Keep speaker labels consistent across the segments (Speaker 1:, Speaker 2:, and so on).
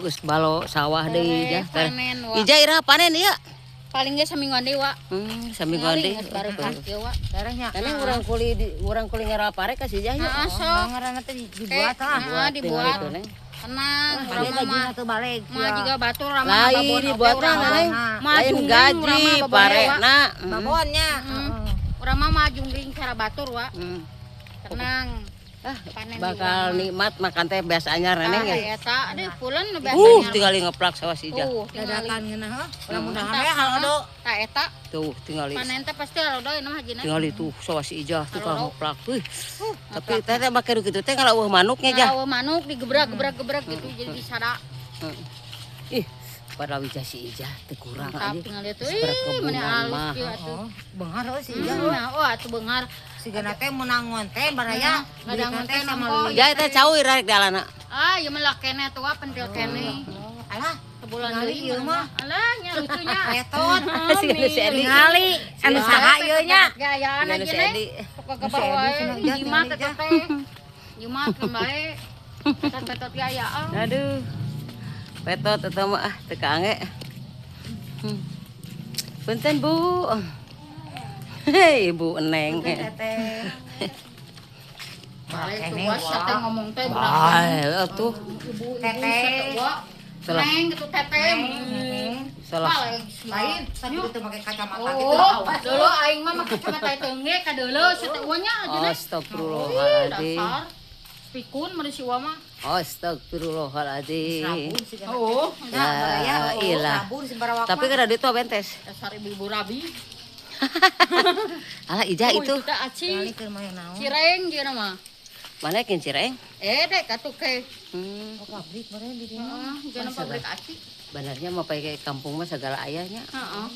Speaker 1: Geus balo sawah deui Ijah.
Speaker 2: Panen wa.
Speaker 1: Ijah iraha panen ieu?
Speaker 2: Paling ge samingguan deui wa.
Speaker 1: Samingguan deui.
Speaker 2: Barokah kieu wa.
Speaker 3: Darahnya.
Speaker 1: Neneng urang kuli ngera pare ka si Ijah nya.
Speaker 2: Heeh, sok.
Speaker 3: Ngaranna teh dibuat ah.
Speaker 2: Heeh, dibuat.
Speaker 1: Neng.
Speaker 2: Tenang, urang mah
Speaker 3: teu balik.
Speaker 2: Mah jiga batur ramah
Speaker 1: Lain dibuat mah Neng. Lain gaji parena.
Speaker 3: Babonnya.
Speaker 2: Urang mah majungring cara batur wa. Tenang.
Speaker 1: Ah, bakal nikmat makan teh biasanya Neneng ya.
Speaker 2: Eta deh pulen biasanya.
Speaker 1: Tinggali ngeplak sawah si Ijah.
Speaker 3: Dadakan ngeunah heuh. Mudah-mudahan we halodo.
Speaker 2: Ta eta.
Speaker 1: Tuh tinggali.
Speaker 2: Panen teh pasti halodo ieu mah hajina.
Speaker 1: Tinggali tuh sawah si Ijah tukang ngeplak. Wih. Tapi teh teh make kitu teh kalau eueuh manuknya Jah.
Speaker 2: Eueuh manuk digebrak-gebrak-gebrak gitu jadi disada.
Speaker 1: Ih, padahal Ijah si Ijah teu kurang aja.
Speaker 2: Tinggali tuh ih meni alus kieu atuh.
Speaker 3: Beunghar heuh si Ijah.
Speaker 2: Oh atuh beunghar.
Speaker 3: Sigana teh meunang ngonten baraya.
Speaker 2: Ngadang teh sama
Speaker 1: Ijah teh cau rek di alana.
Speaker 2: Ah, ieu mah lakene atuh pentil kene.
Speaker 3: Alah,
Speaker 2: sebulan deui ieu mah. Alah, nya lucunya.
Speaker 3: Petot.
Speaker 1: Si Edi.
Speaker 3: Ningali anu saha ieu nya?
Speaker 2: Gayaan aja nih. Sok ka bawah wae. Jimat eta teh. Jimat keun bae. Petot-petot gayaan.
Speaker 1: Aduh. Petot eta mah ah teu kaange. Punten, Bu. Hei, Ibu Neng.
Speaker 2: Teh ngomong teh
Speaker 1: tuh.
Speaker 2: Teteh. Neng gitu teteh.
Speaker 1: Salah.
Speaker 3: Lain sakitu teu make kacamata gitu.
Speaker 2: Oh, dulu aing mah make kacamata teungge ka deuleu sateh nya aja.
Speaker 1: Astagfirullahaladzim.
Speaker 2: Pikun mah si Wa mah.
Speaker 1: Astagfirullahaladzim.
Speaker 2: Oh,
Speaker 1: ya ilah. Tapi kada ditu bentes.
Speaker 2: Dasar ibu-ibu rabi.
Speaker 1: Alah Ijah itu.
Speaker 2: Aci. Cireng jeung mah.
Speaker 1: Mana kin cireng?
Speaker 2: Dek atuh ke.
Speaker 3: Pabrik meureun di dieu.
Speaker 2: Heeh, pabrik aci.
Speaker 1: Benarnya mau pakai kampung mah segala ayahnya.
Speaker 2: Heeh.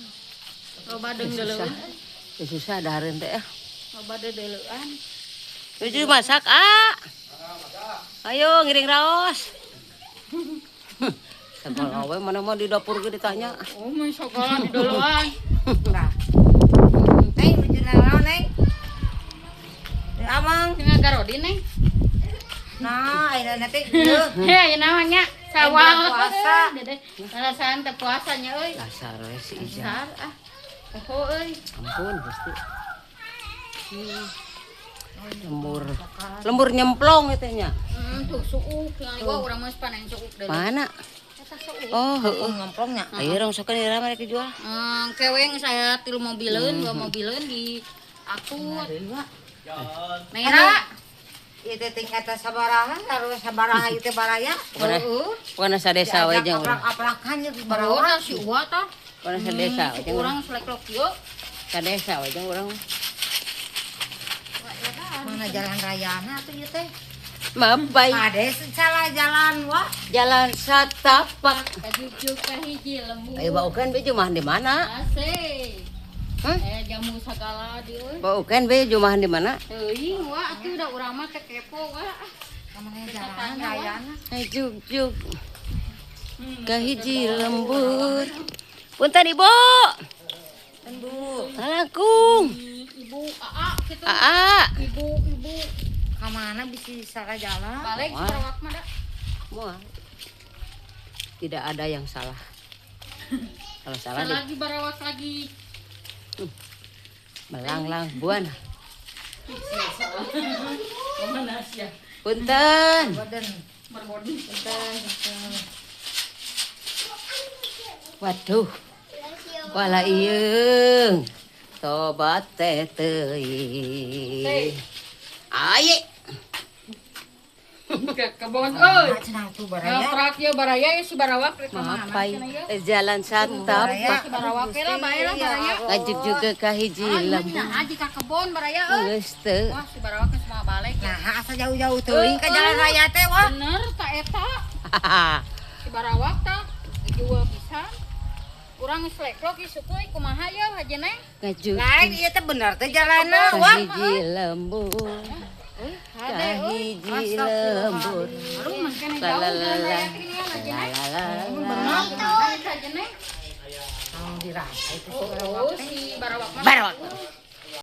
Speaker 2: Loba deung-deuleuan.
Speaker 1: Susah dahareun teh.
Speaker 2: Loba deuleuan.
Speaker 1: Tujuh masak, ah. Ayo ngiring raos. Segala we mana mah di dapur ge ditanya.
Speaker 2: Oh, mah segala di duluan.
Speaker 3: Nah. Neng nuju naon, Neng? Amang
Speaker 2: tinggal garodi, Neng.
Speaker 3: Nah, ayeuna teh ieu.
Speaker 2: Heh, ayeuna mah nya sawal
Speaker 3: puasa.
Speaker 2: Dede, alasan teh puasanya euy.
Speaker 1: Dasar we si Ijah.
Speaker 2: Dasar ah. Oh euy.
Speaker 1: Ampun Gusti. Lembur. Lembur nyemplong eta nya.
Speaker 2: Tuh suuk tinggal gua urang mah panen suuk deui.
Speaker 1: Mana?
Speaker 2: Eta suuk.
Speaker 1: Oh, heueuh
Speaker 3: nyemplongnya.
Speaker 1: Ayo rong sokeun ira mereka jual.
Speaker 2: Keweng saya 3 mobileun, 2 mobileun di akut. Nera.
Speaker 3: Ieu teh ting eta sabaraha, sarua sabaraha ieu teh baraya.
Speaker 1: Heeh. Pokona sadesa we jeung urang.
Speaker 3: Aprak-aprakan jeung baraya
Speaker 2: si Uwa tah.
Speaker 1: Pokona sadesa we jeung
Speaker 2: urang seleklok ieu.
Speaker 1: Sadesa we jeung urang.
Speaker 3: Mana jalan rayana atuh ieu teh?
Speaker 1: Mapai.
Speaker 3: Ade salah jalan wa.
Speaker 1: Jalan satapak.
Speaker 2: Kajujuk ka hiji lembur.
Speaker 1: Ayo baukeun be jumahan di mana?
Speaker 2: Asih.
Speaker 1: Hah?
Speaker 2: Jamu sagala di euy.
Speaker 1: Baukeun be jumahan di mana?
Speaker 2: Teuing wa atuh da urang mah teh kepo wa.
Speaker 3: Kamana jalan rayana?
Speaker 1: Kajujuk ka hiji lembur. Punten Ibu.
Speaker 3: Punten Bu.
Speaker 1: Talangkung.
Speaker 2: Ibu aa kitu.
Speaker 1: Aa.
Speaker 2: Ibu ibu.
Speaker 3: Ka mana bisi salah jalan?
Speaker 2: Balik Sarawak mah da.
Speaker 1: Moal. Tidak ada yang salah. Kalau salah
Speaker 2: lagi Barawak lagi.
Speaker 1: Melanglang buana. Punten.
Speaker 2: Punten.
Speaker 1: Waduh. Wala ieung. Tobat teh teuing. Aye.
Speaker 2: Ke kebon euy.
Speaker 3: Cenah tuh baraya.
Speaker 2: Ngaprak ieu baraya si Barawak rek ka mana?
Speaker 1: Mapai jalan satapak.
Speaker 2: Si Barawak lah bae lah baraya.
Speaker 1: Ngajuk juga ka hiji lembur.
Speaker 2: Nah, ka kebon baraya euy.
Speaker 1: Geus teu.
Speaker 2: Wah, si Barawak geus moal balik.
Speaker 3: Nah, asa jauh-jauh teuing ka jalan raya teh wah.
Speaker 2: Bener ta eta. Si Barawak tah jual pisan. Urang geus leklok ieu suku kumaha yeuh haji Neng?
Speaker 1: Ngajuk.
Speaker 3: Lain ieu teh bener teh jalanna wah.
Speaker 1: Hiji lembur. Hiji lembur.
Speaker 2: Aduh, mangkene jauh jalan raya teh gini haji Neng. Bener haji Neng.
Speaker 3: Dirasa itu
Speaker 2: Oh, si Barawak mah.
Speaker 1: Barawak.